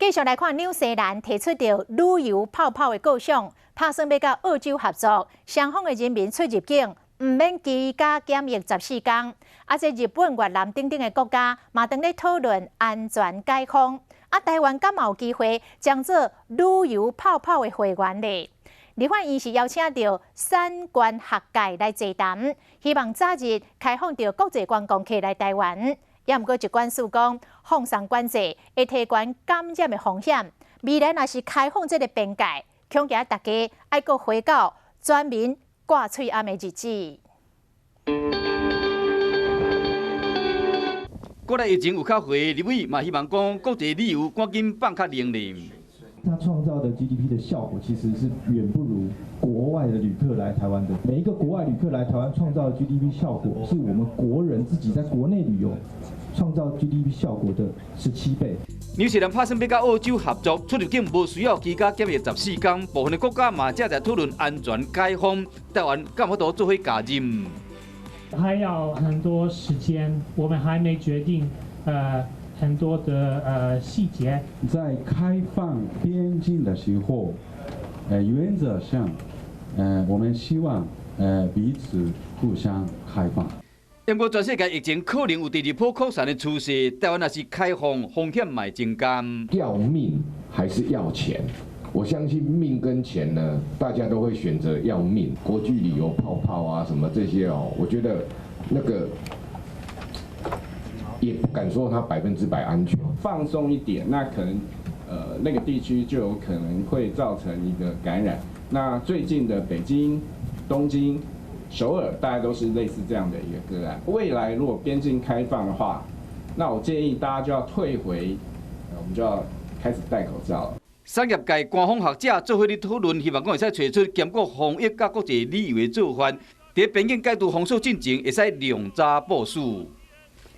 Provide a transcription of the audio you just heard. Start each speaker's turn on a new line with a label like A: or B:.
A: 繼續來看紐西蘭提出著旅遊泡泡的構想，拍算欲佮澳洲合作，雙方的人民出入境毋免居家檢疫14工。啊，這日本、越南等等的國家嘛，當咧討論安全解封。啊，台灣敢有機會將做旅遊泡泡的會員咧？立法院是邀請著產官學界來座談，希望早日開放著國際觀光客來台灣。也毋過，疾管署講，放鬆管制會提懸感染的風險。未來若是開放這个邊界，恐驚大家愛閣回到全民掛喙罨的日子。
B: 國內疫情有較緩，立委嘛希望講國際旅遊趕緊放較靈靈。
C: 它創造的 GDP 的效果其實是遠不如國外的旅客來台灣的。每一個國外旅客來台灣創造的 GDP 效果，是我們國人自己在國內旅遊創造 GDP 效果的17倍。
B: 紐西蘭拍算欲佮澳洲合作，出入境無需要居家檢疫14工，部分的國家嘛正在討論安全解封，台灣敢有法度做伙加入？
D: 還要很多時間，我們還沒決定，很多的細節。
E: 在開放邊境的時候，原則上，我們希望彼此互相開放。
B: 不過全世界疫情可能有第二波擴散的趨勢，台灣若是開放，風險嘛會增加。
F: 要命還是要錢？我相信命跟錢呢，大家都會選擇要命。國際旅遊泡泡啊，什麼這些哦，我覺得那個也不敢說它100%安全。
G: 放鬆一點，那可能那個地區就有可能會造成一個感染。那最近的北京、東京、首爾，大概都是類似這樣的一個個案。未來如果邊境開放的話，那我建議大家就要退回，我們就要開始戴口罩了。
B: 產業界、官方學者做伙咧討論，希望講會使揣出兼顧防疫佮國際旅遊的做法。佇邊境解除封鎖進前，會使量早部署。